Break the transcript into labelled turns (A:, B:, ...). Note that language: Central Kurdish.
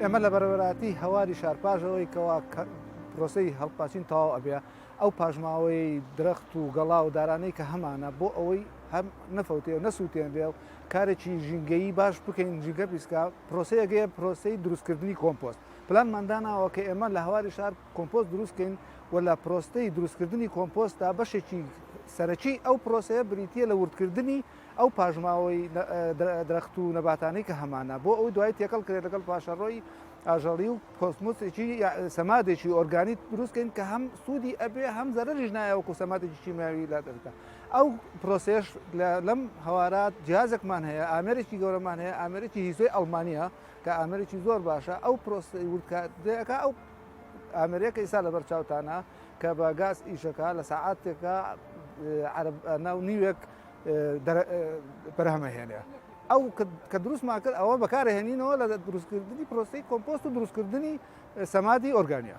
A: ئێمە لە بەڕێوەبەرایەتی هەواری شار پاش ئەوەی کەوا پرۆسەی هەڵپاچین تەواو ئەبێ ئەو پاشماوەی درەخت و گەڵا و دارانەی کە هەمانە بۆ ئەوەی هەم نەفەوتێ و نەسووتێنرێ و کارێکی ژینگەیی باش بکەین ژینگە پیسکا پرۆسەیەک هەیە پرۆسەی دروستکردنی کۆمپۆست پلانمان داناوە کە ئێمە لە هەواری شار کۆمپۆست دروست کەین و لە پرۆستەی دروستکردنی کۆمپۆستدا بەشێکی سەرەکی ئەو پرۆسەیە بریتییە لە وردکردنی ئەو پاشماوەی درەخت و نەباتانەی کە هەمانە بۆ ئەوەی دوای تێکەڵ کرێت لەگەڵ پاشەڕۆی ئاژەڵی و کۆسمۆسێکی سەمادێکی ئۆرگانی دروست کەین کە هەم سوودی ئەبێ هەم زەرەریش نایە وەکو سەمادێکی کیمیاوی لا دەرکە ئەو پرۆسێش لەم هەوارات جیازێکمان هەیە ئامێرێکی گەورەمان هەیە ئامێرێکی هیزۆی ئەڵمانیە کە ئامێرێکی زۆر باشە ئەو پرۆسی وردکارەکە ئەو ئامێرەکە ئیسا لەبەر چاوتانە کە بە گاز ئیشەکە لە سەعاتێکە عەرەب ناو نیوێک بەرهەمەهێنێ ئەو کە دروستمان کرد ئەوە بەکارهێنینەوە لە دروستکردنی پرۆسی کۆمپۆست و دروستکردنی سەمادی ئۆرگانیا.